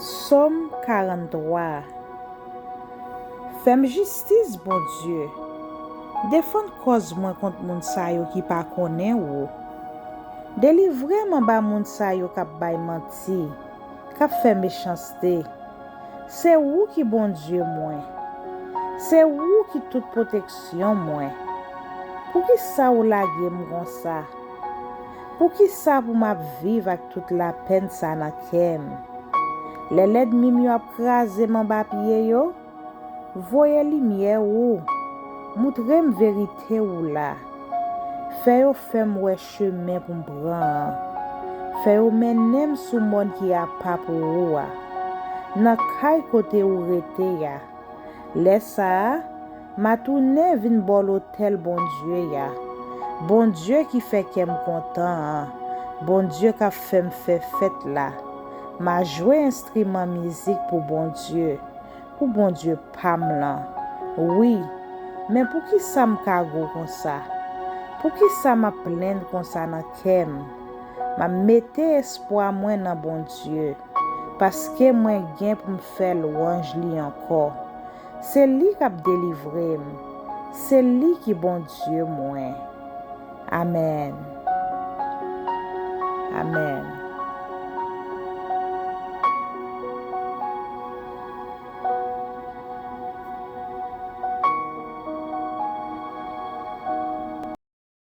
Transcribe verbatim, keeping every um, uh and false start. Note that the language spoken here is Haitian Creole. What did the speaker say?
Sòm karanntrwa. Fè m jistis, Bondye. Defann kòz mwen kont moun sa yo ki pa konnen ou. Delivre m anba moun sa yo k ap bay manti, k ap fè mechanste. Se ou ki Bondye mwen. Se ou ki tout pwoteksyon mwen. Poukisa w lage m konsa? Poukisa pou m ap viv ak tout lapèn sa nan kè m? Lè lènmi m yo ap kraze m anba pye yo, voye limyè ou, moutre m verite ou la. Fè yo fè m wè chemen pou m pran an. Fè yo mennen m sou mòn ki apa pou ou a, nan kay kote ou rete a. Lè sa a, m a tounen vin bò lotèl Bondye a, Bondye ki fè kè m kontan an, Bondye k ap fè m fè fèt la. M a jwe enstriman mizik pou Bondye, pou Bondye pa m lan. Wi, men poukisa m ka gou konsa? Poukisa m ap plenn konsa nan kè m? M ap mete espwa mwen nan Bondye, paske mwen gen pou m fè lwanj li ankò. Se li k ap delivre m. Se li ki Bondye mwen. Amèn. Amèn.